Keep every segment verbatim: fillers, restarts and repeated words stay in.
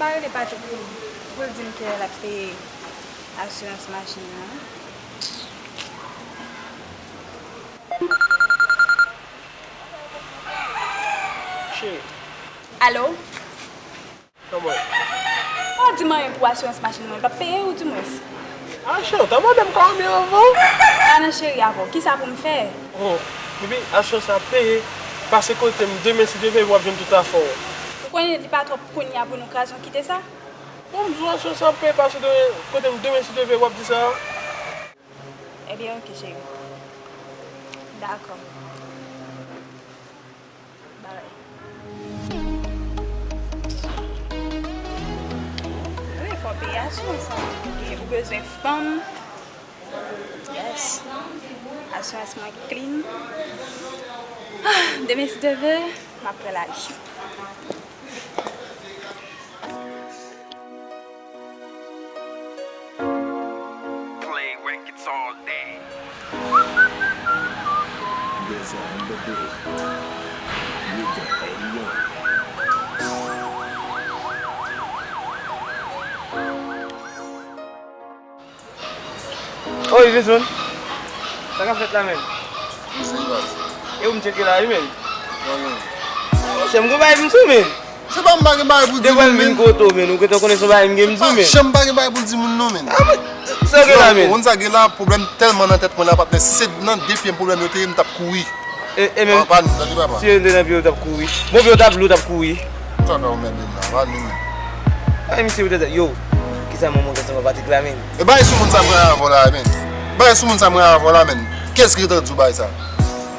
Pa rele Patrick pou, pou l di m kilè l ap peye asirans machin nan. Cheri. Alo? Kòman? Pa di m anyen pou asirans machin mwen, l p ap peye ou dimwens? Ah, cheri, w ta mande m kòman m ye anvan? Ah, non, cheri, avè w. Kisa pou m fè? Oh, epi asirans la ap peye. Pase kote m demen, si Dye vle, w ap jwenn tout afè w. Ou konnen li pa twòp kounye a pou nou kraze yon kite sa? Bon, m di w asirans la ap peye, pase demen, kote m demen, si Dye vle, w ap di sa. Ebyen, oke, cheri. Dakò. Bye. Wi, fò w peye asirans lan. Ou bezwen fanm. Yes. Asirans mwen clean. Ah, demen, si Dye vle, m ap pran lari. Play records all day. Deza on the beat. You the only one. Oy, Jason. Sa k ap fèt la, menn? Wi, se li, baz. E ou m tcheke la, wi, menn. Mwen menm. Monchè, m gon bagay pou m di w, menn. Se pa m pa gen bagay pou di w, menn. Depi m vin kote w, menn, ou gentan konnen se yon bagay m gen pou m di w, menn. Se pa janm pa gen bagay pou di moun, non, menn. Ah, men, sa w gen la, menn? Ou konn sa gen la, pwoblèm tèlman nan tèt mwen la, patnè. Si se nan de pye m pwoblèm yo te ye, m t ap kouri. E, e menm. Pa nou, tande papa. Si yo te nan pye w, t ap kouri. Bon, pye w t ap lou, t ap kouri. Sa fè w mèt vin la, pa nou menm. Ay, misye, poutèt, yo, kisa manman w fè sou Patrick la, menm? E bay sou moun sa mwen avè w la, menm. Bay sou moun sa mwen avè w la, menm. Kiyès ki te di w bay sa?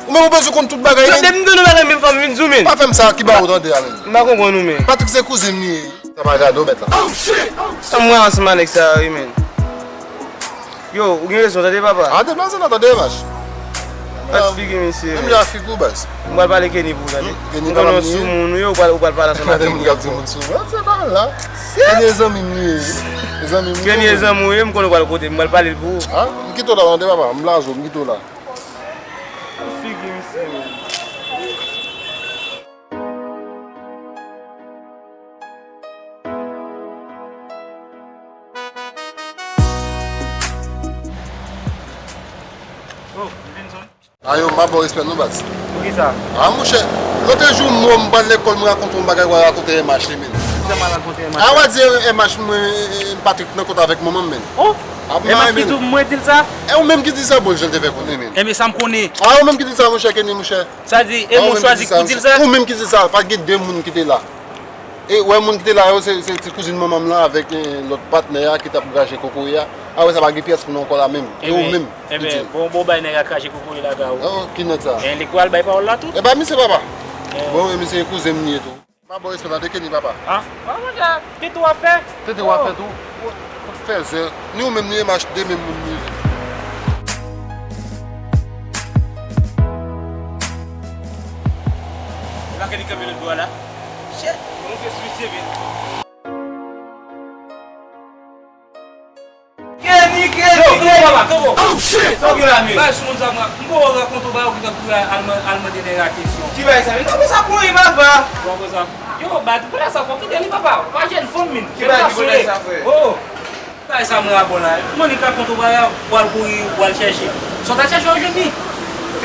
Ou menm ou bezwen konn tout bagay, menm. Tande m, tande bagay, menm fanm vin di w, menm. Pa fè m sa, ki ba ou tande a, menm. M pa konprann ou, menm. Patrick se kouzen m li ye. Sa pa gade w mèt la. Sa mwen ansanm avèk sa, wi, menm. Yo, ou gen rezon, tande, papa. A, deplase nan tande, mach. Gad figi misye, menm jan figi w, baz. M pral pale Kenny pou ou, tande. M konnen w sou moun, wi, ou pral, ou pral pale ansanm ak Kenny. Gade moun k ap di moun sou moun. Se pa la. Kenny e zanmi m li ye. E zanmi m. Kenny e zanmi w ye, m konnen w pral kote. M pral pale l pou ou. A, m kite w la, tande, papa. M blaze w, m kite w la. Figi misye, menm. Oh, Vinson. Ayo, m pa ba w respè non, baz. Poukisa? A, monchè, lòt jou, m wè w, m pral lekòl, m rakonte w yon bagay, w al rakonte M H li, menn. Kisa m al rakonte M H? A, w al di M H mwen, Patrick nan kont avèk manman m, menn. Oh, M H ki tou mwen di l sa? E ou menm ki di sa, bon, jan l te fè konnen, menn. Enben, sa m konnen. A, ou menm ki di sa, monchè Kenny, monchè. Sa di, e mwen chwazi ki pou di l sa? Ou menm ki di sa, pa t gen de moun ki te la. E wè moun ki te la yo, se, se ti kouzin manman m lan avèk, eh, lòt patnè a ki t ap krache kokoye a. Apre sa, pa gen pyès moun ankò la menm. E ou menm ki di l. Enben, bon, bon, bay nèg a krache kokoye la, ba ou. Oh, ki nèg sa? E li k pral bay pawòl la tou? E ba misye papa. Bon, e misye kouzen m li ye tou. Pa ba w respè tande Kenny papa. A? A, monchè, tete w ap fè. Tete w ap fè tou. Fèzè. Ni ou menm, ni M H, de menm moun nou ye. E pa Kenny kanpe lòt bò a la? Shit, yon fè sou misye vit. Kenny, Kenny, yo, Kenny. Papa, kanpe. Oh, shit! Sa w gen la, men? Bay sou moun sa, mwen. M poko rakonte w bagay ou gentan kouri al, al mande nèg la kesyon. Ki bagay sa, men? Non, men sa pou yon papa. Bon, konsa. Yo, bay, bagay sa, fò kite li, papa. Pa jèn fanm, men. Ki bagay ki pou sa, frè? Oh! Bagay sa, mwen, a bon la. Mwen, li ka konte w bagay, w al kouri, w al chèche. Sa w t al chèche, w jwenn li.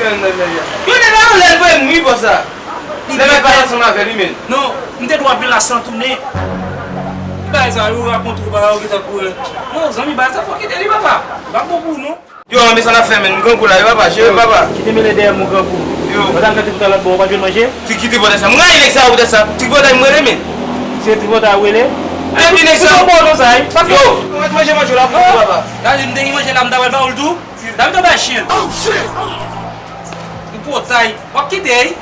Yo, nèg la, anlè l, mwen, m ri, bò sa. Li byen pale ansanm avè li, men. Non, m te dwe vin la san tounen. Bagay sa yo rakonte w bagay ou gentan kouri. Non, zanmi, bagay sa fò kite li, papa. Li pa bon pou ou, non. Yo, men sa n ap fè, men, m grangou la, yo, papa, jere m, papa. Kite mele dèyè m, grangou. Yo. Mwen ta m gade tout a lòt bò, ou pa jwenn manje? Tripotay sa. M rayi nèg sa yo poutèt sa. Tripotay m rele, men. Se tripotay ou rele? Depi nèg sa yo. Yo. Mwen manje manje la pou ou, papa. Gade, m te gen manje la, m ta pral ba ou l tou. Dam to bay chen. Oh, shit! Ou potay. W ap kite, wi.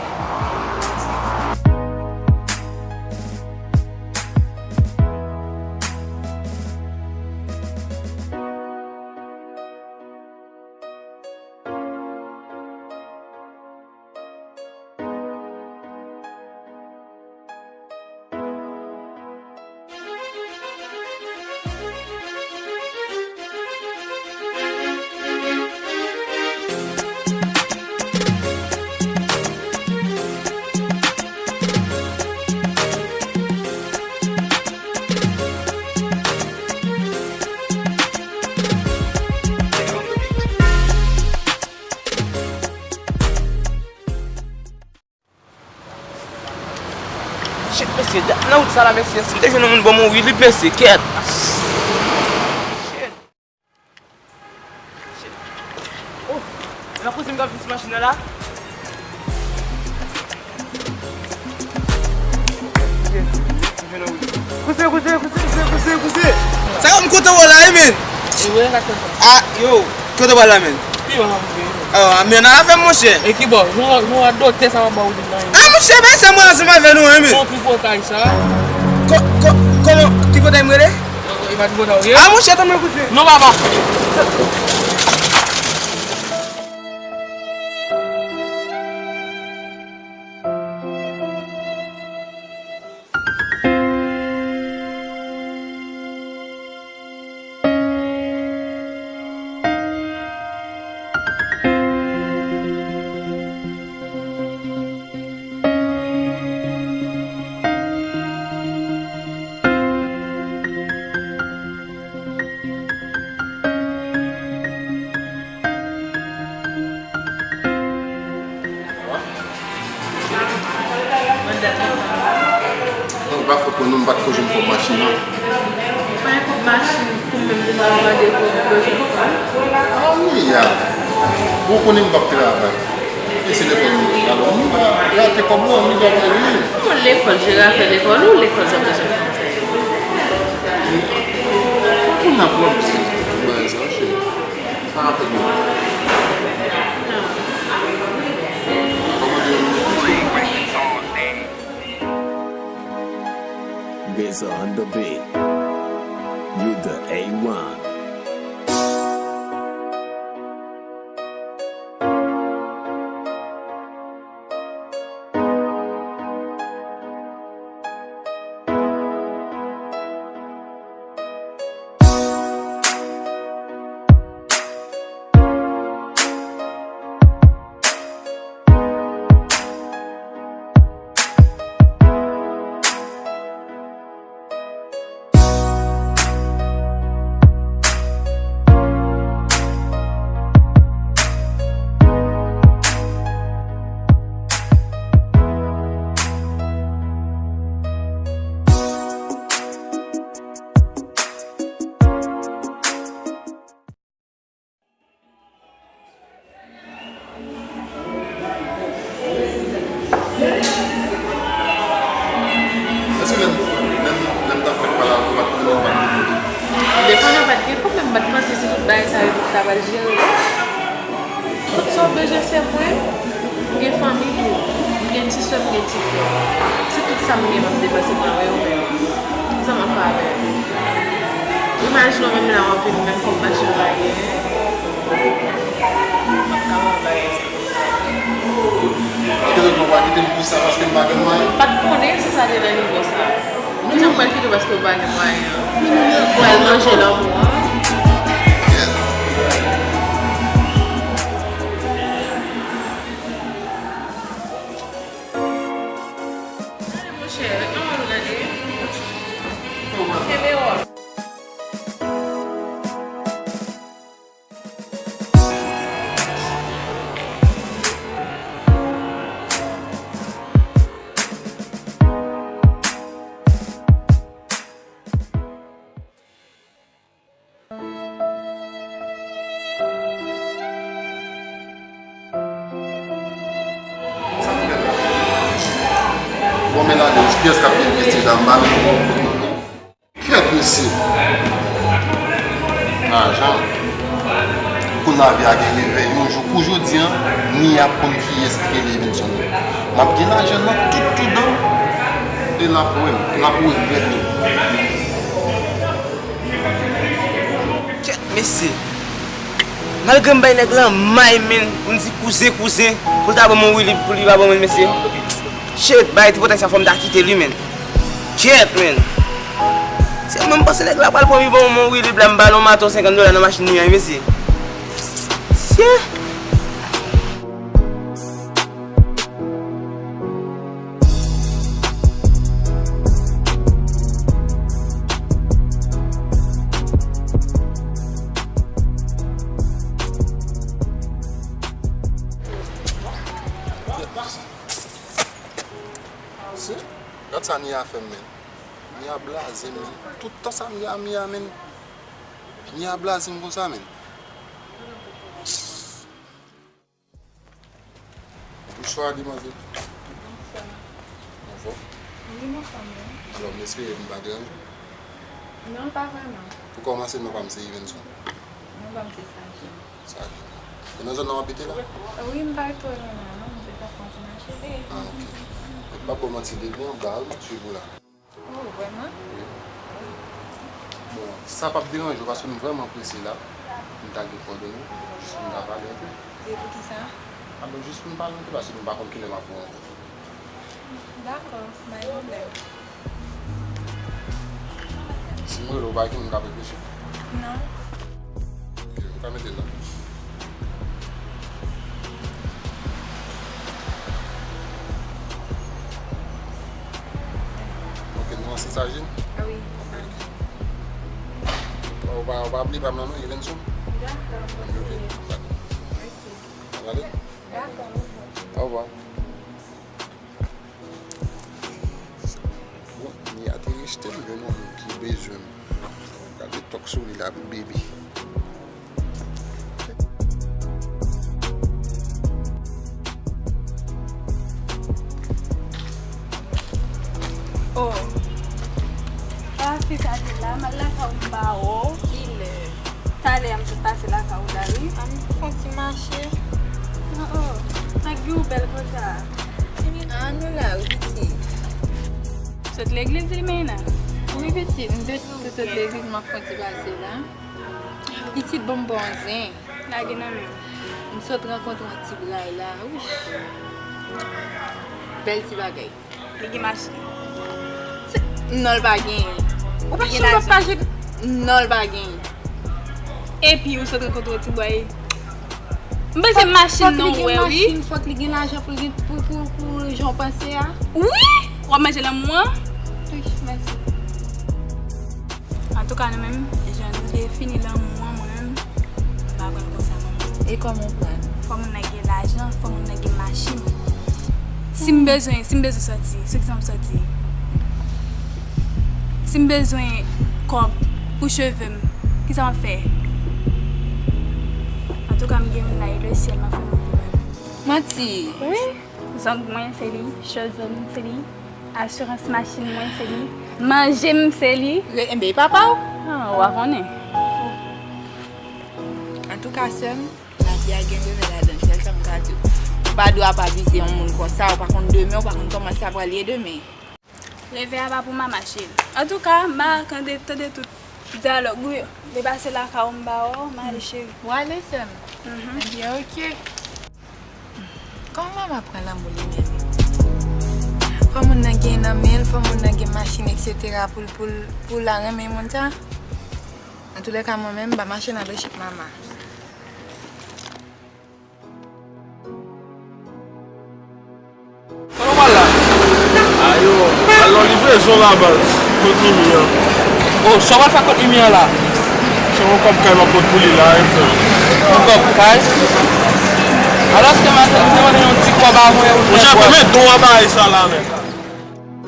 Nan wout sa la, mesye, si m te jwenn yon moun ban m yon wi lib, mesye, kèt. Shit. Shit. Oh, e pa koze m k ap vin sou machin nan la? Koze, koze, koze, koze, koze, koze. Sa yo m kontan wè w la, wi, men. E wè, la kontan. Ah, yo, kote w pral la, men? Pi wè, la, mwen. Ah, men nan afè m, monchè. E ki bò? Nou, nou radote sa, w ap ba w di nan. Ah, monchè, bay sa mwen ansanm avè nou, wi, men. Son tripotay sa. Ko-, ko-, kòman, tripotay m rele? E pa tripotay, wi. Ah, monchè, tann mwen koze. Non, papa. Non, pa fòt mwen non, m pa t ko jwenn kòb machin nan. Pa gen kòb machin pou mwen, pou mwen mande kòb bezwen fè. Ah wi, ya. Ou konnen m p ap travay. E se lekòl mwen, alò, m rate kòb la, m dwe fè li. Bon, lekòl, jere afè lekòl ou, lekòl sa bezwen fè. Pou n ap wè, m se bagay sa, cheri. Sa va fè byen. Kòmande yon. Gaza on the beat. You the A one. Èske lè m, lè m, lè m t ap fèk pale avè w, ou pa t, ou pa t gen pwoblèm? Depann, ou pa t gen pwoblèm, m pa t panse se tout bagay sa yo pou w ta pral jere. Tout sa w bezwen se mwen, m gen fanmi tou, m gen ti sè, m gen ti frè. Se tout sa m gen m ap depanse pou avè yo menm. Sa m ap fè avè yo? Imajine w menm la w ap vin menm kòb machin ou pa gen. M p ap ka wè yon bagay sa. Ou te dwe pa kite m pou sa paske m pa gen mwayen. M pa t konnen si sa te nan nivo sa. Ou te pral kite w paske w pa gen mwayen an. Ou pral manje lanmou an. Gade, monchè, ret nan men w gade. Kenbe wòl. Bon, men la, kiyès k ap gen prestij la, m pa menm konn. Kèt, mesye! Lajan. Kou lavi a gen revè, yon jou kou jodi a, ni y ap konn kiyès ki te leve vin sou nou. M ap gen lajan nan tout, tout dan, e l ap wè m, l ap regrèt tou. Kèt, mesye! Malgre m bay nèg lan may, men, pou m di kouzen, kouzen, pou l ta ban m yon wi lib, pou li pa ban mwen l, mesye. Shit, bay tripotay sa fò m ta kite li, men. Kèt, men. Se mwen m panse nèg la pral pran mi ban mwen wi lib la, m ba l yon maton senkant dola nan machin li an, mesye. Sye. Gad sa Nia fè m, men. Mia blaze m, men. Tout tan sa Mia, Mia, men. Mia blaze m konsa, men. Bonswa, demwazèl. Bonswa. Anfòm? Wi, m anfòm, wi. Alò, m espere m pa deranje w. Non, pa vrèman. Pou kòmanse, non pa m se Yvenson. Non pa m se Sajin. Sajin. E nan zòn nan w abite la? Wi, m pa ret twò lwen la, non, m jis ap pran ti mache. Ah, ok. M p ap ba w manti, depi anba a wi m ap swiv ou la. Oh, vrèman? Wi. Bon, sa p ap deranje w, paske m vrèman prese la. M ta gen kòdone w, jis pou m ta pale anpil. E poukisa? A bon, jis pou m pale anpil, paske m pa konn kilè m ap wè w ankò. Dakò, pa gen pwoblèm. Si m rele w, pa gen moun k ap reflechi? Non. Ok, ou ka mete l la. Ok, non an se Sajin? Ah wi, Sajin. Ou pa, ou pa bliye pa m nan non, Yvenson? Dakò, ok. Dakò. Dakò. N ap pale? Ok. N ap pale? Dakò. Au revoir. Bon, Mia te rejte m, jwenn yon moun ki bezwen m. Gade tòk sou li la, baby. Oh. Ah, fi sa te la, m al lakay ou m ba w. Kilè? Talè a m sot pase lakay ou la, wi. An m fè yon ti mache. Oh, oh. Sa k gen w bèl konsa? Ah, nou la, wi, pitit. Sot legliz, li, Meyna? Wi, pitit. M te sot legliz, m ap fè yon ti pase la. Pitit, bon, m ba w yon zen. Lage nan men m. M sot rankontre yon ti bray la. Wi. Bèl ti bagay. Li gen machin. Se, non, l pa genyen. Ou pa janm ap pase. Non, l pa genyen. Epi ou sot rankontre yon ti bòy. M panse machin nan ou wè, wi. Fòk li gen lajan pou l gen, pou, pou, pou jan w panse a. Wi! W ap manje lanmou an? Wi, mèsi. Antouka, nou menm, jan nou defini lanmou an, mwen menm, m pa pran l konsa, manman. E kòman w pran l? Fò moun nan gen lajan, fò moun nan gen machin. Si m bezwen, si m bezwen sòti, sou kisa m sòti? Si m bezwen kòb pou cheve m, kisa m ap fè? Antouka, m gen youn la, e lesyèl, m ap fè monte ba l. Manti! Wi. Zong mwen, se li. Cheve m, se li. Asirans machin mwen, se li. Manje m, se li. Re-, enben, e papa w? Ah, w a konnen. Antouka, sè m, lavi a gen revè ladan l, sèl sa m ka di w. Ou pa dwe ap abize yon moun konsa, ou pa konn demen, ou pa konn kòman sa pral ye demen. Revè a pa pou mama, cheri. Antouka, m pa tande, tande tout dyalòg ou yo. Depase lakay ou, m ba w, m ale, cheri. W ale, sè m? Mhm. Ebyen, oke. Kòman mama pran lanmou li menm? Fò moun nan gen nan men l, fò moun nan gen machin, etsetera, pou l, pou l, pou l la renmen moun sa. Antoulèka, mwen menm, m pa mache nan lojik mama. Kote w pral la? Ayo, al nan livrezon la, baz. Kot Mimi an. Oh, sa w pral fè kot Mimi an la? Se yon kòb kay m ap pot pou li la, wi, frè. Yon kòb kay? Alòske m te mande yon ti kòb avè ou. Monchè, fèmen don a bagay sa la, men.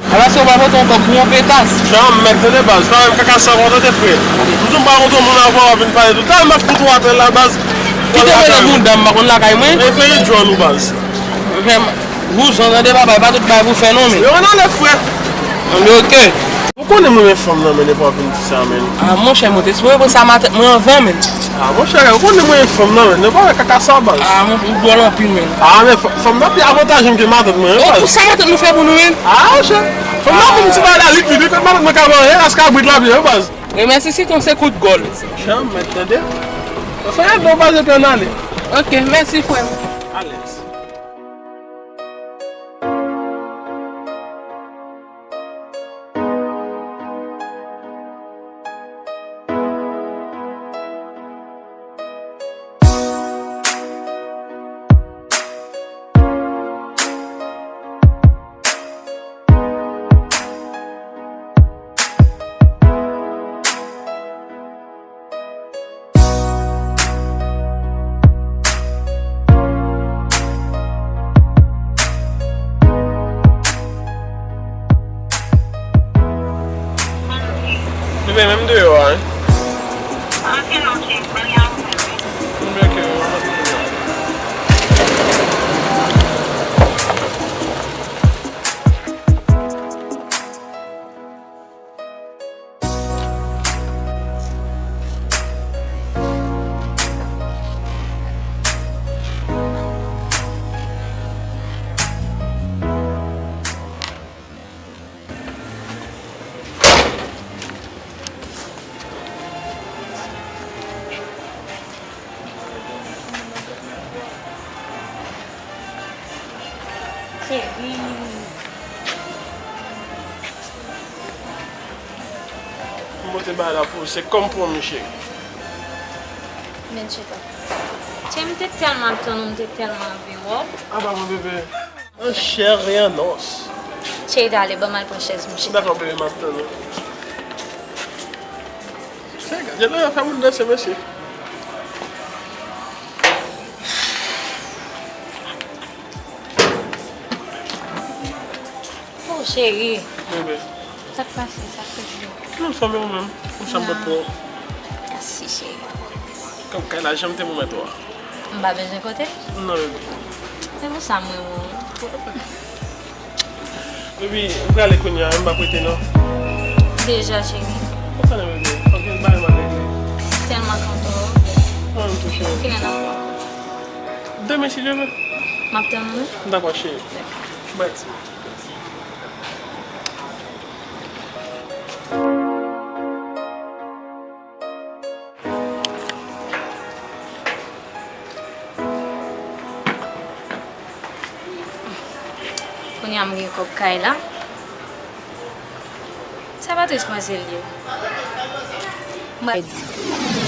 Alòske w pral pote yon kòb pou yon petas. Janm, mèt, tande, baz. Pa menm kaka sa, w tande, frè. M di w m pa konn moun avè w ap vin pale tou. Talè m ap fout ou atè la, baz. Kite mwen nan bouda m, m pa konn lakay mwen. E fè yon djòl ou, baz. Frè m, vouzan, tande, papa, e pa tout bagay pou fè non, men. Yo, ann ale, frè. Ann, oke. Ou konnen mwen renmen fanm nan, men, depi w ap vin di sa, men. Ah, monchè, mwen te espere pou sa matèt mwen anvan, men. Ah, monchè, ou konnen mwen renmen fanm nan, men. Nou pa wè kaka sa, baz. Ah, monchè, ou dwòl anpil, men. Ah, men, f-, fanm nan pi avantaje m ke matèt mwen, wi, baz. Pou sa matèt nou fè pou nou, men. Ah, monchè. Fanm nan pou m ti bagay la, li pi, li fè matèt mwen ka ban anyen, ras kabrit la, pi, wi, baz. Remèsi sitwon se kout gòl. Janm, mèt, tande. Fè yon don, baz, epi ann ale. Oke, mèsi, frè m. Alèz. Menm deyò a, wi. Cheri. M pote bagay la pou ou, se kòm pwomi, cheri. Men chita. Cheri, m te tèlman ap tann ou, m te tèlman anvi wè w. Apa mwen, bebe. An chè e an os. Cheri, ale, ban m al pran chèz mwen, chita. Dakò, bebe, m ap tann ou. Chè, gade lè yo fè moun danse, mesye. Oh, cheri. Bebe. Sa k pase? Sa k pase? M anfòm, e ou menm? Kòman sa m pral pran? Mèsi, cheri. Kòm kay la janm te pwomèt ou a. M pa bezwen konte? Non, bebe. Se pou sa mwen ou. Bebe, m prale kounye a, m p ap rete non. Deja, cheri. Konsa non, bebe. Fòk gen bagay m ap regle. Tèlman kontan. Mwen menm tou, cheri. Kilè n ap wè ankò? Demen, si Dye vle. M ap tann ou, wi. Dakò, cheri. Bye. Kounye a m gen kòb kay la. Sa Patrice panse l ye? M pral di.